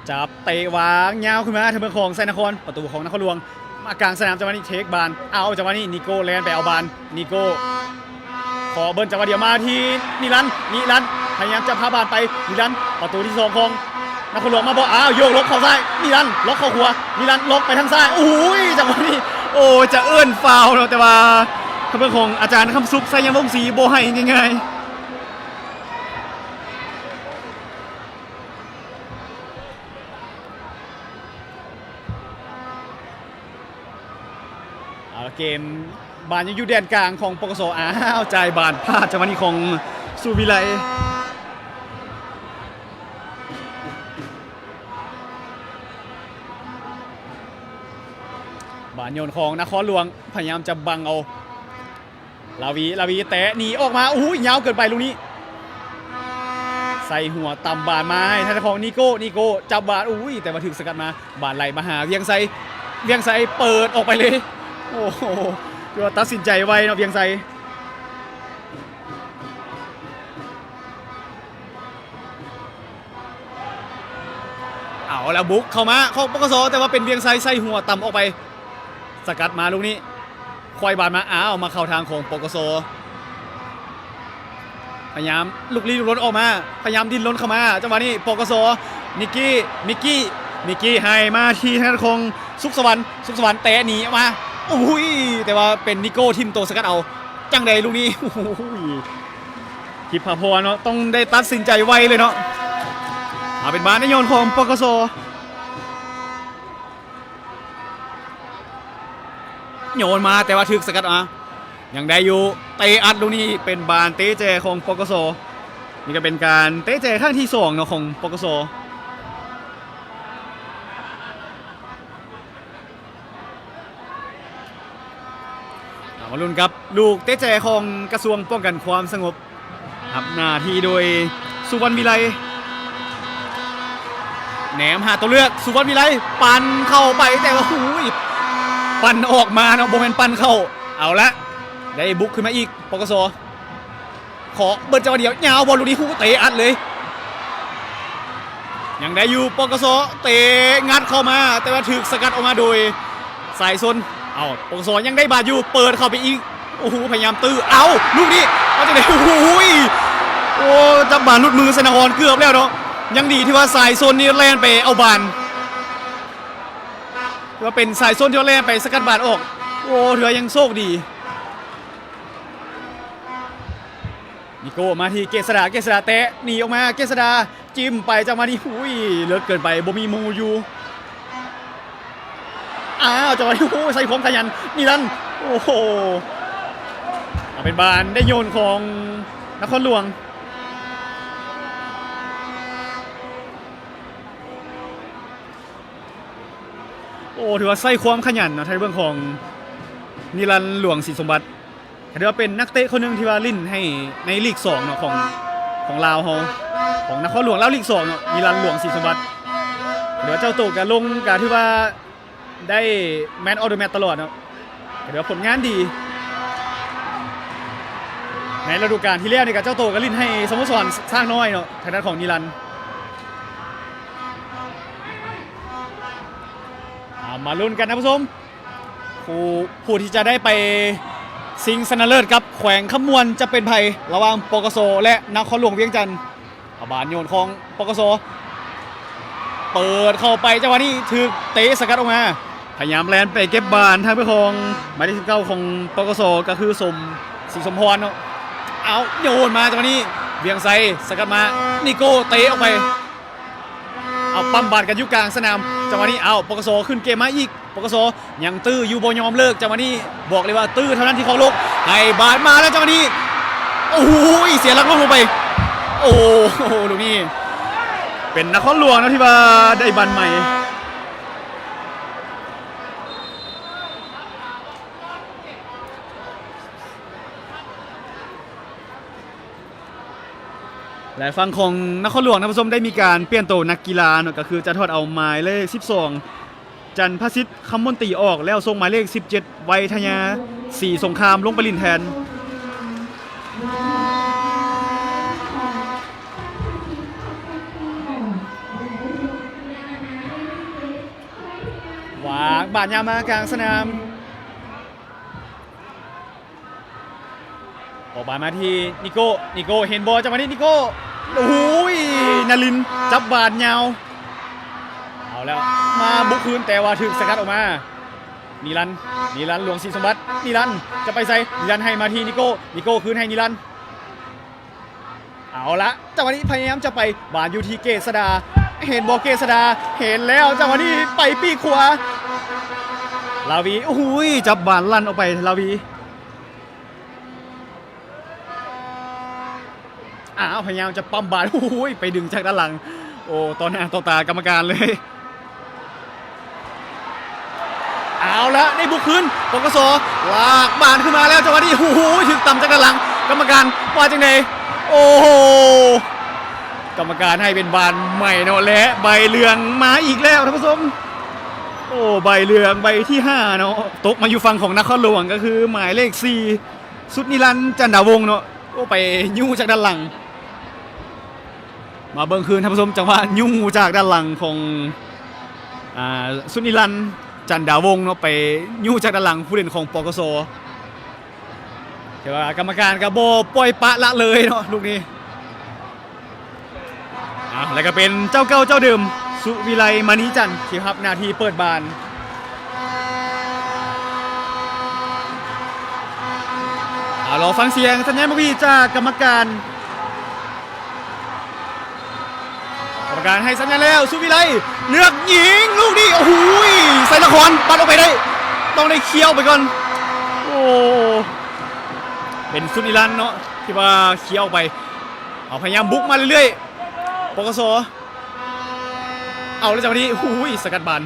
ຈັບເຕະວາງຍາວຂຶ້ນມາ ທາງເບື້ອງຂອງໄຊນະຄອນ ປະຕູຂອງນະຄອນຫຼວງ ມາກາງສະໜາມ ຈັງຫວະນີ້ເທກບານ ເອົາ ຈັງຫວະນີ້ນິໂກ້ແລ່ນໄປເອົາບານ ນິໂກ້ ຂໍເບິ່ງຈັງຫວະດຽວມາທີ່ນິລັນ ນິລັນ ພະຍາຍາມຈະພາບານໄປ ນິລັນ ປະຕູທີສອງຂອງນະຄອນຫຼວງມາບໍ່ ອ້າວ ໂຍກຫຼົບເຂົ້າຊ້າຍ ນິລັນ ລັອກເຂົ້າຂວາ ນິລັນ ລັອກໄປທາງຊ້າຍ ໂອ້ໂຫ ຈັງຫວະນີ້ ໂອ້ ຈະເອີ້ນຟາວເນາະ ແຕ່ວ່າທາງເບື້ອງຂອງອາຈານຄຳສຸກ ໄຊຍະວົງສີ ບໍ່ໃຫ້ງ່າຍໆ. ເກມບານຍັງຢູ່ແດນກາງຂອງ ປກສ. ອ້າວ ຈ່າຍບານພາດ ຈັງຫວະນີ້ຂອງ ສຸວິໄລ. ບານໂຍນຂອງນະຄອນຫຼວງ ພະຍາຍາມຈະບັງເອົາ ລາວີ ລາວີແຕະໜີອອກມາ ໂອ້ໂຫ ຍາວເກີນໄປລູກນີ້ ໃສ່ຫົວຕຳບານມາໃຫ້ທາງດ້ານຂອງນິໂກ້ ນິໂກ້ຈັບບານ ໂອ້ຍ ແຕ່ວ່າຖືກສະກັດມາ ບານໄຫຼມາຫາວຽງໄຊ ວຽງໄຊເປີດອອກໄປເລີຍ ໂອ້ໂຫ ຖືວ່າຕັດສິນໃຈໄວເນາະ ວຽງໄຊ. ເອົາລະ ບຸກເຂົ້າມາຂອງ ປກສ ແຕ່ວ່າເປັນວຽງໄຊໃສ່ຫົວຕຳອອກໄປ ສະກັດມາລູກນີ້ ຄວາຍບານມາ ອ້າວ ມາເຂົ້າທາງຂອງ ປກສ ພະຍາຍາມລຸກລີ້ລຸກລົນອອກມາ ພະຍາຍາມດີ້ນລົນເຂົ້າມາ ຈັງຫວະນີ້ ປກສ ນິກກີ້ ມິກກີ້ ມິກກີ້ໃຫ້ມາທີ່ທາງດ້ານຂອງ ສຸກສະຫວັນ ສຸກສະຫວັນແຕະໜີອອກມາ ໂອ້ຍ ແຕ່ວ່າເປັນນິໂກ້ຖິ້ມໂຕສະກັດເອົາ ຈັ່ງໃດລູກນີ້ ໂອ້ໂຫ ທິບພາພອນເນາະ ຕ້ອງໄດ້ຕັດສິນໃຈໄວເລີຍເນາະ ເອົາເປັນບານໄດ້ໂຍນຂອງ ປກສ ໂຍນມາ ແຕ່ວ່າຖືກສະກັດມາ ຍັງໄດ້ຢູ່ ເຕະອັດລູກນີ້ ເປັນບານເຕະແຈຂອງ ປກສ ນີ້ກໍເປັນການເຕະແຈຄັ້ງທີສອງເນາະ ຂອງ ປກສ. ເອົາມາລຸ້ນກັບລູກເຕະແຈຂອງກະຊວງປ້ອງກັນຄວາມສະຫງົບ ຮັບໜ້າທີ່ໂດຍ ສຸວັນວິໄລ ແນມຫາຕົວເລືອກ ສຸວັນວິໄລ ປັ່ນເຂົ້າໄປ ແຕ່ວ່າ ໂອ້ຍ ປັ່ນອອກມາເນາະ ບໍ່ແມ່ນປັ່ນເຂົ້າ ເອົາລະ ໄດ້ບຸກຂຶ້ນມາອີກ ປກສ. ເຄາະເບິດຈັງຫວະດຽວ ຍາວບໍ່ລູກນີ້ ໂອ້ໂຫ ເຕະອັດເລີຍ ຍັງໄດ້ຢູ່ ປກສ ເຕະງັດເຂົ້າມາ ແຕ່ວ່າຖືກສະກັດອອກມາໂດຍ ສາຍຊົນ ເອົ້າ ປກສ ຍັງໄດ້ບານຢູ່ ເປີດເຂົ້າໄປອີກ ໂອ້ໂຫ ພະຍາຍາມຕື້ ເອົ້າ ລູກນີ້ ເອົາຈັ່ງໃດ ໂອ້ໂຫ ໂອ້ ຈັບບານຫຼຸດມືໃສ່ນະຄອນ ເກືອບແລ້ວເນາະ ຍັງດີທີ່ວ່າສາຍຊົນນີ້ແລ່ນໄປເອົາບານ ຖືວ່າເປັນສາຍຊົນທີ່ວ່າແລ່ນໄປສະກັດບານອອກ ໂອ້ ຖືວ່າຍັງໂຊກດີ. ນິໂກ້ມາທີ່ເກດສະດາ ເກດສະດາແຕະໜີອອກມາ ເກດສະດາຈິ້ມໄປ ຈັງຫວະນີ້ ໂອ້ຍ ເລິກເກີນໄປ ບໍ່ມີໝູ່ຢູ່ ອ້າວ ຈັງຫວະນີ້ ໂອ້ ໃສ່ຄວາມຂະຫຍັນ ນິລັນ ໂອ້ໂຫ ເອົາເປັນບານໄດ້ໂຍນຂອງນະຄອນຫຼວງ ໂອ້ ຖືວ່າໃຊ້ຄວາມຂະຫຍັນເນາະ ທາງເບື້ອງຂອງນິລັນ ຫຼວງສີສົມບັດ ກໍຖືວ່າເປັນນັກເຕະຄົນໜຶ່ງທີ່ວ່າຫຼິ້ນໃຫ້ໃນລີກສອງເນາະ ຂອງ ຂອງລາວເຮົາ ຂອງນະຄອນຫຼວງລາວລີກສອງເນາະ ນິລັນ ຫຼວງສີສົມບັດ ຖືວ່າເຈົ້າໂຕກໍລົງ ກໍຖືວ່າໄດ້ Man of the Match ຕະຫຼອດເນາະ ກໍຖືວ່າຜົນງານດີ ໃນລະດູການທີ່ແລ້ວນີ້ກໍເຈົ້າໂຕກໍຫຼິ້ນໃຫ້ສະໂມສອນຊ້າງນ້ອຍເນາະ ທາງດ້ານຂອງນິລັນ ເອົາມາລຸ້ນກັນທ່ານຜູ້ຊົມ ຜູ້ ຜູ້ທີ່ຈະໄດ້ໄປຊິງຊະນະເລີດກັບແຂວງຄຳມ່ວນຈະເປັນໃຜ ລະຫວ່າງ ປກສ ແລະ ນະຄອນຫຼວງວຽງຈັນ ເອົາບານໂຍນຂອງ ປກສ ເປີດເຂົ້າໄປ ຈັງຫວະນີ້ຖືກເຕະສະກັດອອກມາ ພະຍາຍາມແລ່ນໄປເກັບບານທາງເບື້ອງຂອງໝາຍເລກສິບເກົ້າຂອງ ປກສ ກໍຄື ສົມ ສີສົມພອນເນາະ ເອົາໂຍນມາ ຈັງຫວະນີ້ ວຽງໄຊສະກັດມາ ນິໂກ້ເຕະອອກໄປ ເອົາປ້ຳບາດກັນຢູ່ກາງສະໜາມ ຈັງຫວະນີ້ ເອົາ ປກສ ຂຶ້ນເກມມາອີກ ປກສ ຍັງຕື້ຢູ່ ບໍ່ຍອມເລີກ ຈັງຫວະນີ້ ບອກເລີຍວ່າຕື້ເທົ່ານັ້ນທີ່ເຄົາລົບ ໃຫ້ບາດມາແລ້ວ ຈັງຫວະນີ້ ໂອ້ໂຫ ເສຍຫຼັກລົ້ມລົງໄປ ໂອ້ໂຫ ລູກນີ້ ເປັນນະຄອນຫຼວງເນາະ ທີ່ວ່າໄດ້ບານໃໝ່ ແລະ ຝັ່ງຂອງນະຄອນຫຼວງ ທ່ານຜູ້ຊົມ ໄດ້ມີການປ່ຽນໂຕນັກກິລາເນາະ ກໍຄືຈະຖອດເອົາໝາຍເລກສິບສອງ ຈັນພະສິດ ຄຳມົນຕີອອກ ແລ້ວສົ່ງໝາຍເລກສິບເຈັດ ໄວທະຍາ ສີສົງຄາມ ລົງໄປຫຼິ້ນແທນ. ວາງບານຍາວມາກາງສະໜາມ. ອອກບານມາທີ່ນິໂກ້ ນິໂກ້ເຫັນບໍ່ ຈັງຫວະນີ້ນິໂກ້ ໂອ້ຍ ນາລິນຈັບບານຍາວ ເອົາແລ້ວ ມາບຸກຄືນ ແຕ່ວ່າຖືກສະກັດອອກມາ ນິລັນ ນິລັນ ຫຼວງສີສົມບັດ ນິລັນ ຈະໄປໃສ ນິລັນໃຫ້ມາທີ່ນິໂກ້ ນິໂກ້ຄືນໃຫ້ນິລັນ ເອົາລະ ຈັງຫວະນີ້ພະຍາຍາມຈະໄປ ບານຢູ່ທີ່ເກດສະດາ ເຫັນບໍ່ເກດສະດາ ເຫັນແລ້ວ ຈັງຫວະນີ້ໄປປີກຂວາ ລາວີ ໂອ້ໂຫ ຈັບບານລັ່ນອອກໄປ ລາວີ ອ້າວ ພະຍາຍາມຈະປ້ຳບານ ໂອ້ໂຫ ໄປດຶງຈາກດ້ານຫຼັງ ໂອ້ ຕໍ່ໜ້າຕໍ່ຕາກຳມະການເລີຍ. ເອົາລະ ໄດ້ບຸກຄືນ ປກສ ລາກບານຂຶ້ນມາແລ້ວ ຈັງຫວະນີ້ ໂອ້ໂຫ ຖືກຕຳຈາກດ້ານຫຼັງ ກຳມະການວ່າຈັ່ງໃດ? ໂອ້ໂຫ ກຳມະການໃຫ້ເປັນບານໃໝ່ເນາະ ແລະ ໃບເຫຼືອງມາອີກແລ້ວທ່ານຜູ້ຊົມ. ໂອ້ ໃບເຫຼືອງໃບທີຫ້າເນາະ ຕົກມາຢູ່ຝັ່ງຂອງນະຄອນຫຼວງ ກໍຄືໝາຍເລກສີ່ ສຸດນິລັນ ຈັນດາວົງເນາະ. ໂອ້ ໄປຍູ້ຈາກດ້ານຫຼັງ ມາເບິ່ງຄືນທ່ານຜູ້ຊົມ ຈັງຫວະຍູ້ຈາກດ້ານຫຼັງຂອງ ອ່າ ສຸດນິລັນ ຈັນດາວົງເນາະ ໄປຍູ້ຈາກດ້ານຫຼັງຜູ້ຫຼິ້ນຂອງ ປກສ ແຕ່ວ່າກຳມະການກໍບໍ່ປ່ອຍປະລະເລີຍເນາະ ລູກນີ້. ອ່າ ແລ້ວກໍເປັນເຈົ້າເກົ່າເຈົ້າເດີມ ສຸວິໄລ ມະນີຈັນ ທີ່ຮັບໜ້າທີ່ເປີດບານ. ອ່າ ລໍຟັງສຽງສັນຍານບົກບີຈາກກຳມະການ. ກຳມະການໃຫ້ສັນຍານແລ້ວ ສຸວິໄລ ເລືອກຍິງລູກນີ້ ໂອ້ໂຫ ໄຊນະຄອນປັດອອກໄປໄດ້ ຕ້ອງໄດ້ເຄຍອອກໄປກ່ອນ. ໂອ້ ເປັນສຸດນິລັນເນາະ ທີ່ວ່າເຄຍອອກໄປ ເອົາ ພະຍາຍາມບຸກມາເລື້ອຍໆ ປກສ ເອົາ ແລ້ວຈັງຫວະນີ້ ໂອ້ໂຫ ສະກັດບານ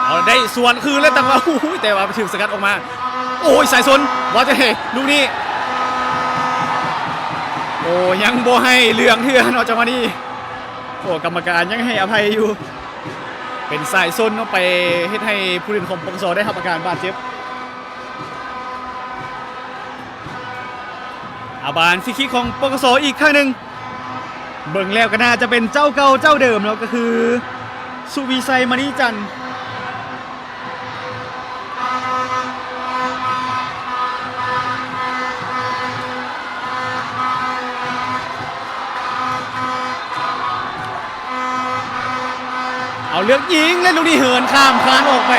ເອົາ ໄດ້ສວນຄືນແລ້ວ ແຕ່ວ່າ ໂອ້ໂຫ ແຕ່ວ່າຖືກສະກັດອອກມາ ໂອ້ຍ ສາຍຊົນ ວ່າຈະເຮ ລູກນີ້ ໂອ້ ຍັງບໍ່ໃຫ້ເຫຼືອງເທື່ອເນາະ ຈັງຫວະນີ້. ໂອ້ ກຳມະການຍັງໃຫ້ອະໄພຢູ່ ເປັນສາຍຊົນເນາະ ໄປເຮັດໃຫ້ຜູ້ຫຼິ້ນຂອງ ປກສ ໄດ້ຮັບອາການບາດເຈັບ. ອາ ບານຟຣີຄິກຂອງ ປກສ ອີກຄັ້ງໜຶ່ງ ເບິ່ງແລ້ວກໍໜ້າຈະເປັນເຈົ້າເກົ່າເຈົ້າເດີມເນາະ ກໍຄື ສຸວິໄຊ ມະນີຈັນ. ເອົາ ເລືອກຍິງ ແລະ ລູກນີ້ເຫີນຂ້າມຄານອອກໄປ.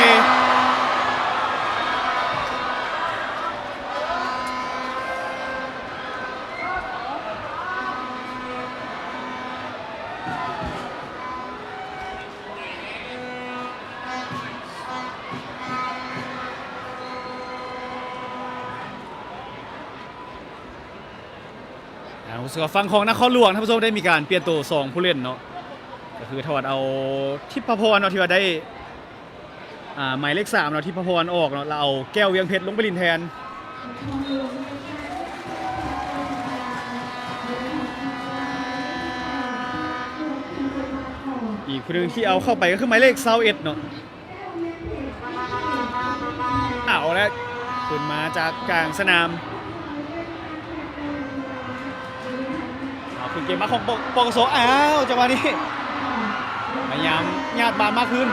ອ່າ ຮູ້ສຶກວ່າຝັ່ງຂອງນະຄອນຫຼວງ ທ່ານຜູ້ຊົມ ໄດ້ມີການປ່ຽນໂຕສອງຜູ້ຫຼິ້ນເນາະ ກໍຄືຖອດເອົາທິບພະພອນເນາະ ທີ່ວ່າໄດ້ ອ່າ ໝາຍເລກສາມເນາະ ທິບພະພອນອອກເນາະ ແລ້ວເອົາແກ້ວວຽງເພັດລົງໄປຫຼິ້ນແທນ. ອີກຜູ້ໜຶ່ງທີ່ເອົາເຂົ້າໄປກໍຄືໝາຍເລກຊາວເອັດເນາະ. ເອົາລະ ຂຶ້ນມາຈາກກາງສະໜາມ ເອົາ ຂຶ້ນເກມມາຂອງ ປ- ປກສ ອ້າວ ຈັງຫວະນີ້ ພະຍາຍາມຍາດບານມາຄືນ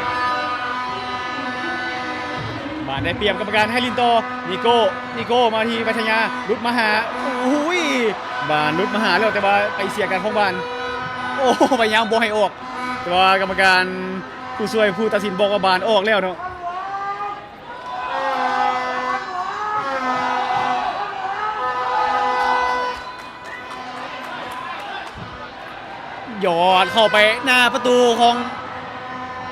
ບານໄດ້ປ່ຽມ ກຳມະການໃຫ້ຫຼິ້ນຕໍ່ ນິໂກ້ ນິໂກ້ມາທີ່ໄວທະຍາ ຫຼຸດມາຫາ ໂອ້ໂຫ ບານຫຼຸດມາຫາແລ້ວ ແຕ່ວ່າໄປເສຍການຄອງບານ ໂອ້ ພະຍາຍາມບໍ່ໃຫ້ອອກ ແຕ່ວ່າກຳມະການ ຜູ້ຊ່ວຍຜູ້ຕັດສິນບອກວ່າບານອອກແລ້ວເນາະ. ຢອດເຂົ້າໄປໜ້າປະຕູຂອງ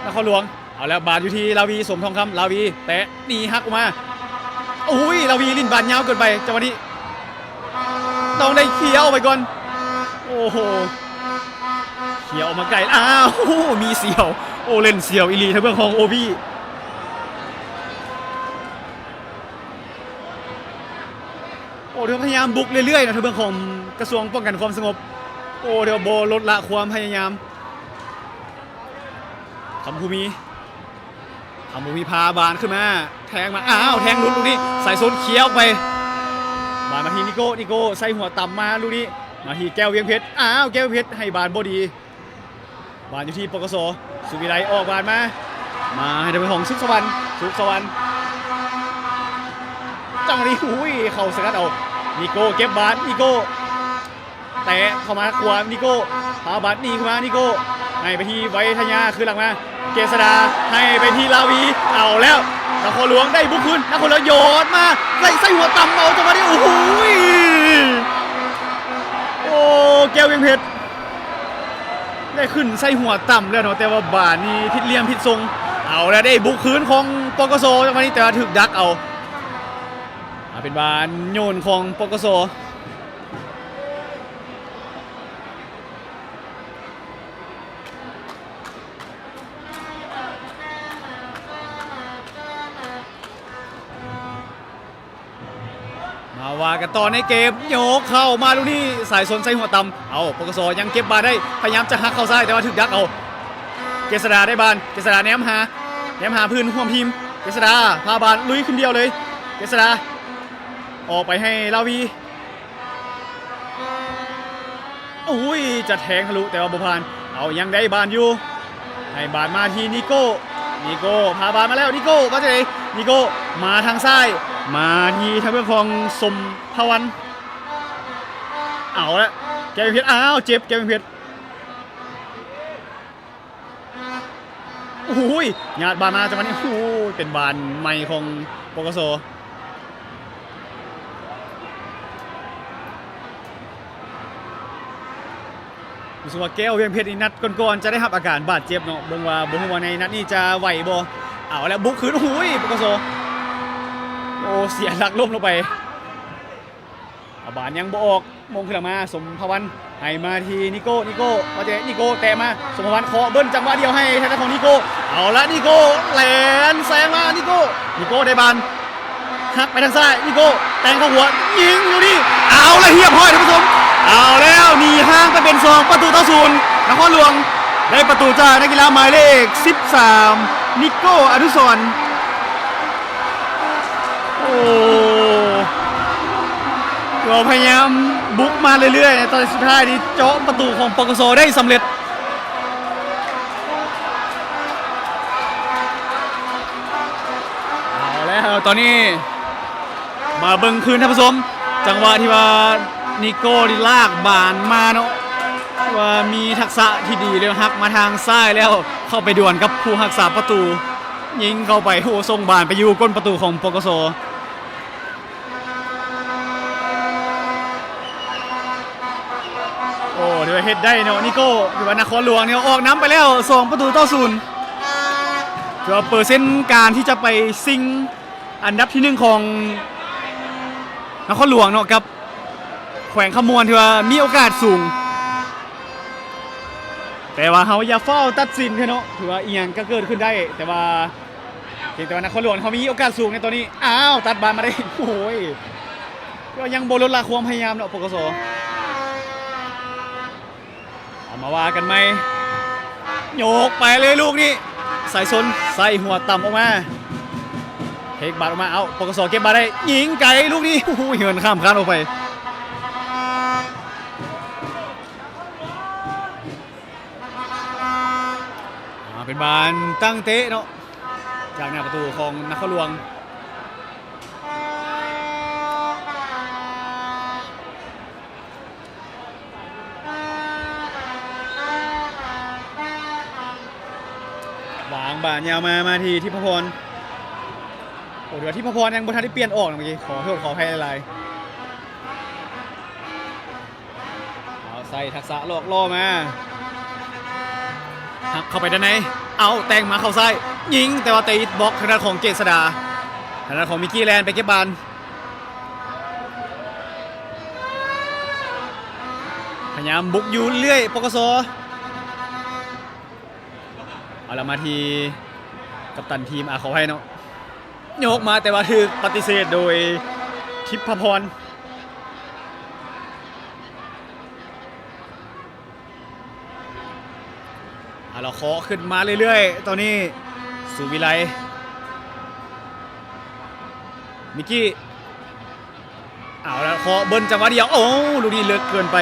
ນະຄອນຫຼວງ. ເອົາແລ້ວ ບານຢູ່ທີ່ລາວີ ສົມທອງຄຳ ລາວີແຕະໜີ ຫັກອອກມາ. ໂອ້ຍ ລາວີຫຼິ້ນບານຍາວເກີນໄປ ຈັງຫວະນີ້ ຕ້ອງໄດ້ເຄຍອອກໄປກ່ອນ. ໂອ້ໂຫ ເຄຍອອກມາໄກ ອ້າວ ມີສຽວ ໂອ້ ເຫຼັ້ນສຽວອີ່ຫຼີ ທາງເບື້ອງຂອງໂອບີ. ໂອ້ ຖືວ່າພະຍາຍາມບຸກເລື້ອຍໆນະ ທາງເບື້ອງຂອງກະຊວງປ້ອງກັນຄວາມສະຫງົບ. ໂອ້ ຖືວ່າບໍ່ລົດລະຄວາມພະຍາຍາມ. ຄຳພູມີ ຄຳພູມີພາບານຂຶ້ນມາ ແທງມາ ອ້າວ ແທງຫຼຸດລູກນີ້ ສາຍຊົນເຄຍອອກໄປ ບານມາທີ່ນິໂກ້ ນິໂກ້ໃສ່ຫົວຕຳມາລູກນີ້ ມາທີ່ແກ້ວວຽງເພັດ ອ້າວ ແກ້ວວຽງເພັດໃຫ້ບານບໍ່ດີ ບານຢູ່ທີ່ ປກສ ສຸວິໄລອອກບານມາ ມາໃຫ້ທາງເບື້ອງຂອງສຸກສະຫວັນ ສຸກສະຫວັນ ຈັງຫວະນີ້ ໂອ້ຍ ເຂົ້າສະກັດເອົາ ນິໂກ້ເກັບບານ ນິໂກ້ ແຕະເຂົ້າມາຂວາ ນິໂກ້ ພາບານໜີຂຶ້ນມາ ນິໂກ້ ໃຫ້ໄປທີ່ໄວທະຍາ ຄືນຫຼັງມາ ເຈສດາ ໃຫ້ໄປທີ່ລາວີ ເອົາແລ້ວ ນະຄອນຫຼວງໄດ້ບຸກຄືນ ນະຄອນຫຼວງຢອດມາ ໃສ່ ໃສ່ຫົວຕຳເອົາ ຈັງຫວະນີ້ ໂອ້ໂຫ ໂອ້ ແກ້ວວຽງເພັດ ໄດ້ຂຶ້ນໃສ່ຫົວຕຳແລ້ວເນາະ ແຕ່ວ່າບານນີ້ຜິດຫຼ່ຽມຜິດຊົງ ເອົາແລ້ວ ໄດ້ບຸກຄືນຂອງ ປກສ ຈັງຫວະນີ້ ແຕ່ວ່າຖືກດັກເອົາ. ອາ ເປັນບານໂຍນຂອງ ປກສ. ມາວ່າກັນຕໍ່ໃນເກມ ໂຍກເຂົ້າມາລູກນີ້ ສາຍຊົນໃສ່ຫົວຕ່ຳ. ເອົາ ປກສ ຍັງເກັບບານໄດ້ ພະຍາຍາມຈະຫັກເຂົ້າຊ້າຍ ແຕ່ວ່າຖືກດັກເອົາ. ເຈສດາໄດ້ບານ ເຈສດາແນມຫາ ແນມຫາເພື່ອນຮ່ວມທີມ. ເຈສດາພາບານລຸຍຄົນດຽວເລີຍ. ເຈສດາອອກໄປໃຫ້ລາວີ. ໂອ້ຍ ຈະແທງທະລຸ ແຕ່ວ່າບໍ່ຜ່ານ. ເອົາ ຍັງໄດ້ບານຢູ່ ໃຫ້ບານມາທີ່ນິໂກ້. ນິໂກ້ພາບານມາແລ້ວ ນິໂກ້ວ່າຈັ່ງໃດ? ນິໂກ້ມາທາງຊ້າຍ ມາທີ່ທາງເບື້ອງຂອງສົມພະວັນ. ເອົາລະ ແກ້ວວຽງເພັດ ອ້າວ ເຈັບ ແກ້ວວຽງເພັດ. ໂອ້ຍ ຍາດບານມາຈັງຫວະນີ້ ໂອ້ຍ ເປັນບານໃໝ່ຂອງ ປກສ. ຮູ້ສຶກວ່າແກ້ວວຽງເພັດນີ້ ນັດກ່ອນໆ ຈະໄດ້ຮັບອາການບາດເຈັບເນາະ ເບິ່ງວ່າ ບໍ່ຮູ້ວ່າໃນນັດນີ້ຈະໄຫວບໍ່. ເອົາລະ ບຸກຄືນ ໂອ້ຍ ປກສ ໂອ້ ເສຍຫຼັກລົ້ມລົງໄປ. ເອົາບານຍັງບໍ່ອອກ ໂມງຂຶ້ນຫຼັງມາ ສົມພະວັນ ໃຫ້ມາທີ່ນິໂກ້ ນິໂກ້ວ່າຈັ່ງໃດ? ນິໂກ້ແຕະມາ ສົມພະວັນເຄາະເບິ່ນ ຈັງຫວະດຽວໃຫ້ທາງດ້ານຂອງນິໂກ້. ເອົາລະ ນິໂກ້ແລ່ນແຊງມາ ນິໂก้ ນິໂກ້ໄດ້ບານ ຫັກໄປທາງຊ້າຍ ນິໂກ້ແຕ່ງເຂົ້າຫົວ ຍິງຢູ່ນີ້ ເອົາລະ ຮຽບຮ້ອຍທ່ານຜູ້ຊົມ. ເອົາແລ້ວ ໜີຫ່າງໄປເປັນສອງປະຕູຕໍ່ສູນ ນະຄອນຫຼວງ ໄດ້ປະຕູຈາກນັກກິລາໝາຍເລກສິບສາມ ນິໂກ້ ອະນຸສອນ. ໂອ້ ກໍພະຍາຍາມບຸກມາເລື້ອຍໆ ແຕ່ສຸດທ້າຍນີ້ເຈາະປະຕູຂອງ ປກສ ໄດ້ສຳເລັດ. ເອົາແລ້ວ ຕອນນີ້ມາເບິ່ງຄືນທ່ານຜູ້ຊົມ ຈັງຫວະທີ່ວ່ານິໂກ້ນີ້ລາກບານມາເນາະ ວ່າມີທັກສະທີ່ດີ ແລ້ວຫັກມາທາງຊ້າຍ ແລ້ວເຂົ້າໄປດວນກັບຜູ້ຮັກສາປະຕູ ຍິງເຂົ້າໄປ ໂອ້ ສົ່ງບານໄປຢູ່ກົ້ນປະຕູຂອງ ປກສ. ໂອ້ ຖືວ່າເຮັດໄດ້ເນາະ ນິໂກ້ ຖືວ່ານະຄອນຫຼວງນີ້ອອກນຳໄປແລ້ວ ສອງປະຕູຕໍ່ສູນ ຖືວ່າເປີເຊັນການທີ່ຈະໄປຊິງອັນດັບທີໜຶ່ງຂອງນະຄອນຫຼວງເນາະ ກັບແຂວງຄຳມ່ວນ ຖືວ່າມີໂອກາດສູງ ແຕ່ວ່າເຮົາຢ່າຟ້າວຕັດສິນເນາະ ຖືວ່າອີ່ຫຍັງກໍເກີດຂຶ້ນໄດ້ ແຕ່ວ່າ ພຽງແຕ່ວ່ານະຄອນຫຼວງເຮົາມີໂອກາດສູງໃນຕອນນີ້ ອ້າວ ຕັດບານມາໄດ້ ໂອ້ຍ ກໍຍັງບໍ່ລົດລະຄວາມພະຍາຍາມເນາະ ປກສ. ເອົາ ມາວ່າກັນໃໝ່ ໂຍກໄປເລີຍລູກນີ້ ສາຍຊົນໃສ່ຫົວຕ່ຳອອກມາ ເທກບານອອກມາ ເອົາ ປກສ ເກັບບານໄດ້ ຍິງໄກລູກນີ້ ໂອ້ໂຫ ເຫີນຂ້າມຄານອອກໄປ. ອ່າ ເປັນບານຕັ້ງເຕະເນາະ ຈາກໜ້າປະຕູຂອງນະຄອນຫຼວງ ວາງບານຍາວມາ ມາທີ່ທິບພະພອນ ໂອ້ ຖືວ່າທິບພະພອນຍັງບໍ່ທັນໄດ້ປ່ຽນອອກນະ ເມື່ອກີ້ ຂໍໂທດຂໍອະໄພຫຼາຍໆ. ເອົາ ໃສ່ທັກສະຫຼອກລໍ້ມາ ຫັກເຂົ້າໄປດ້ານໃນ ເອົາ ແຕ່ງມາເຂົ້າຊ້າຍ ຍິງ ແຕ່ວ່າຕິດບລັອກທາງດ້ານຂອງເຈດສະດາ ທາງດ້ານຂອງມິກກີ້ແລ່ນໄປເກັບບານ ພະຍາຍາມບຸກຢູ່ເລື້ອຍ ປກສ. ເອົາລະ ມາທີ່ກັບຕັນທີມ ອາ ຂໍອະໄພເນາະ ໂຍກມາ ແຕ່ວ່າຖືກປະຕິເສດໂດຍທິບພະພອນ ເອົາລະ ເຄາະຂຶ້ນມາເລື້ອຍໆ ຕອນນີ້ ສຸວິໄລ ມິກກີ້ ເອົາລະ ເຄາະເບິ່ນຈັງຫວະດຽວ ໂອ້ ລູກນີ້ເລິກເກີນໄປ